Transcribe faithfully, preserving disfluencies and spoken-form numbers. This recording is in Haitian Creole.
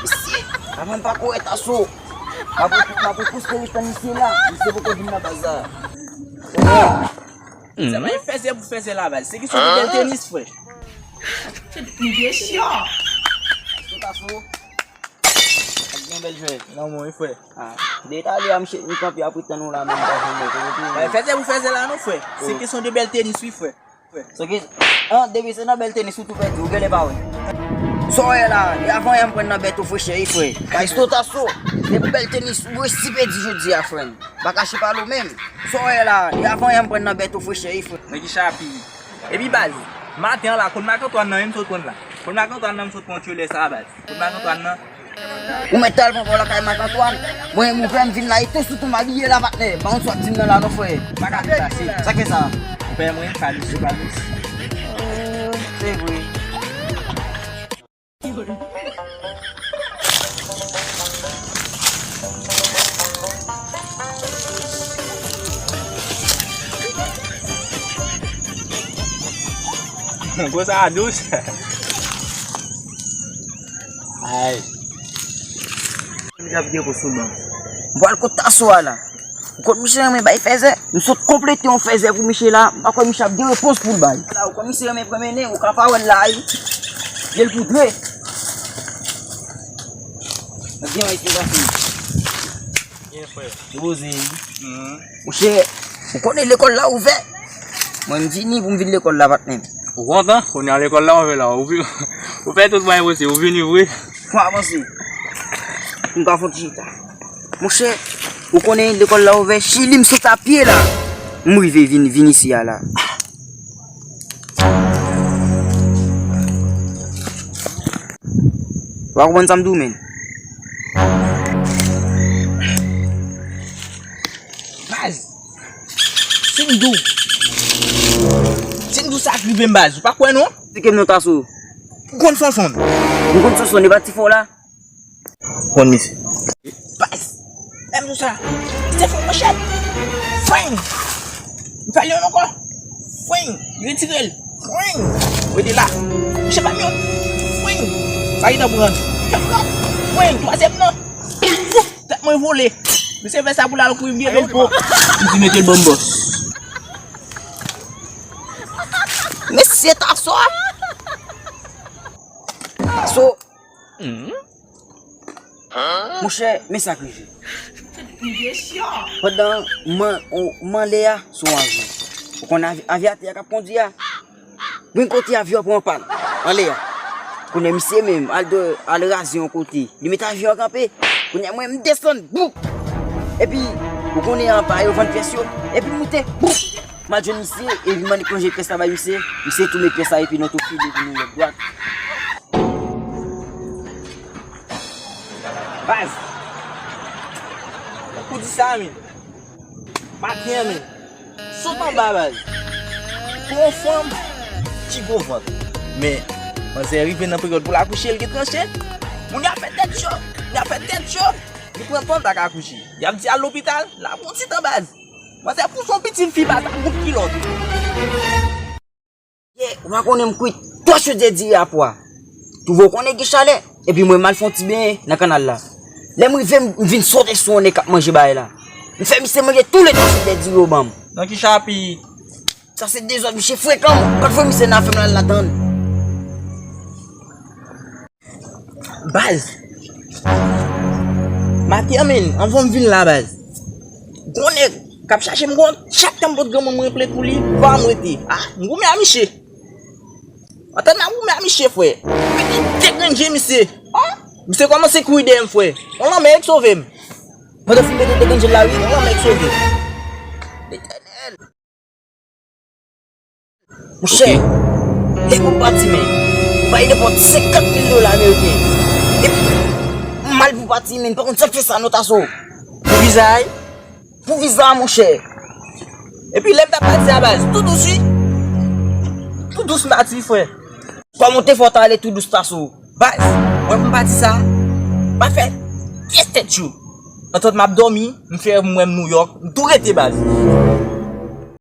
Mesye, avan m pa kouri Taso, m ap, m ap poste retan misye la. Misye poko vin nan baz la. Sa pa yon fèzè pou fèzè la, baz. Se kesyon de bèl tenis, frè. Mesye Taso, ak gen bèl jwè nan men w, wi, frè. Ah, de talè a, misye, m kanpe ap tann ou la, menm pa janm wè kote w ye. Fèzè pou fèzè la, non, frè. Se kesyon de bèl tenis, wi, frè. Se ke, an, depi se nan bèl tenis ou tou pèdi, ou genlè pa wè. Sa w wè la, e avan yè m pran nan bèt ou frechè, wi, frè. Maestro Taso, depi bèl tenis ou resi pèdi jodi a, frè m. Pa kache pale w menm. Sa w wè la, e avan yè m pran nan bèt ou frechè, wi, frè. Nèg ki chapi. Epi baz, maten an la, kòd Mak Antwàn nan, menm sot pran la. Kòd Mak Antwàn nan, m sot pran tchelè sa, baz. Kòd Mak Antwàn nan. Ou mèt al pran pa w lakay Mak Antwàn. Mwen, m ouvè, m vin la, e tou sou tou m abiye la, patnè. Pa konn sa w ap di m nan la, non, frè. Pa ka pase. Sa k fè sa? Ou pè mwen, pa dous, pa dous. Se vre. Gwo sa a dous. Ay. Misye ap gen pou sou ban. M pral kot Taso a la. Ou konn misye renmen bay fèzè? M sot konplete yon fèzè pou misye la. M pa kwè misye ap gen repons pou l bay. La, ou konn misye renmen pran mennen, ou ka pa wè l la, wi. Gen l pou dwe. Mwen gen yon esplikasyon. Byen, frè. Poze, wi. Monchè, ou konnen lekòl la ouvè. Mwen, m vini pou m vin lekòl la, patnè m. Ou kontan? Kounye a lekòl la ouvè la. Ou vi-, ou fè tout mwayen posib. Ou vini vre. Fò avanse. Pou m ka fè yon ti chita. Monchè, ou konnen lekòl la ouvè, chili m sot a pye la. M rive vin, vin isi a la. Ou pa konprann sa m di w, menn? Baz, si m di w, si m di w sa k rive m, baz, ou pa kwè non? Esplike m non, Taso. Ou konn Sonsonn? M konn Sonsonn, e pa ti fò la? Konn misye. Baz, lè m di w sa, misye fè yon manchèt. Fweng! M fè l yon ankò. Fweng! Retire l. Fweng! Rete la. Misye bat m yon. Fweng! Sa ki t ap pran. Fweng! Twazyèm nan. Tèt mwen vole. Misye fè sa pou l al kouri byen byen fò. M di mete l ban m bòs. Mesye Taso. Taso. Monchè, men sa k rive. Pandan m an, o, m anlè a, sou yon avyon. Ou konn avi-, avyatè a k ap kondui a? Gen kote avyon an pran pàn anlè a. Kounye a misye menm al de, al raze yon kote. Li mete avyon an kanpe. Kounye a mwen, m desann, bouk! Epi, ou konnen anba yo vann pyès yo. Epi m moute, bouk! M al jwenn misye, epi m annik lonje pyès la bay misye. Misye tou met pyès la, epi nou tou file pou nou lòt dwat. Baz, ou di sa, men. Maten an, men. Sot anba, baz. Pou yon fanm ki gwo vant. Men, manzè rive nan peryòd pou l akouche, l gen tranche. Moun yo ap fè tèt cho. Moun yo ap fè tèt cho. Li pran tan l pa ka akouche. Y ap di al lopital, l ap pran ti tan, baz. Manzè pouse yon pitit fi, baz, ak bout kilòt. Ye, ou pa konnen m kwit twa chodyè diri a pwa. Twouve w konnen gen chalè. Epi mwen m al fè yon ti benyen nan kanal la. Lè m rive, m vin sote sou yon nèg k ap manje bagay la. M fè misye manje tou le twa chodyè diri yo ban m. Nan ki chapit? Sa se dezòd, misye frekan. Kot fè misye nan afè m la, l la tann. Baz. Maten an, men, anvan m vin la, baz. Gon nèg k ap chache m kont, chak tan m pot granmoun mwen plent pou li, pa m rete. Ah, m goumen a misye. Antann m ap goumen a misye, frè. Mete de grenn je misye. Ah, misye kòmanse kouri dèyè m, frè. Yon lanmè ki sove m. Pandan fin mete de grenn je la, wi, yon lanmè ki sove m. Letènèl. Monchè, lè pou pati, men, bay nenpòt senkant mil dola ameriken. Epi, m al pou pati, men, pa konn sa k fè sa, non, Taso. Pou viza a, wi? Pou viza a, monchè. Epi, lè m t ap pati a, baz, tou dous, wi. Tou dous m pati, wi, frè. Kòman w te fè w ta ale tou dous, Taso? Baz, wè pou m pati sa, pa fè pyès tèt cho. Antant m ap dòmi, m fè m wè m Nouyòk, m tou rete, baz.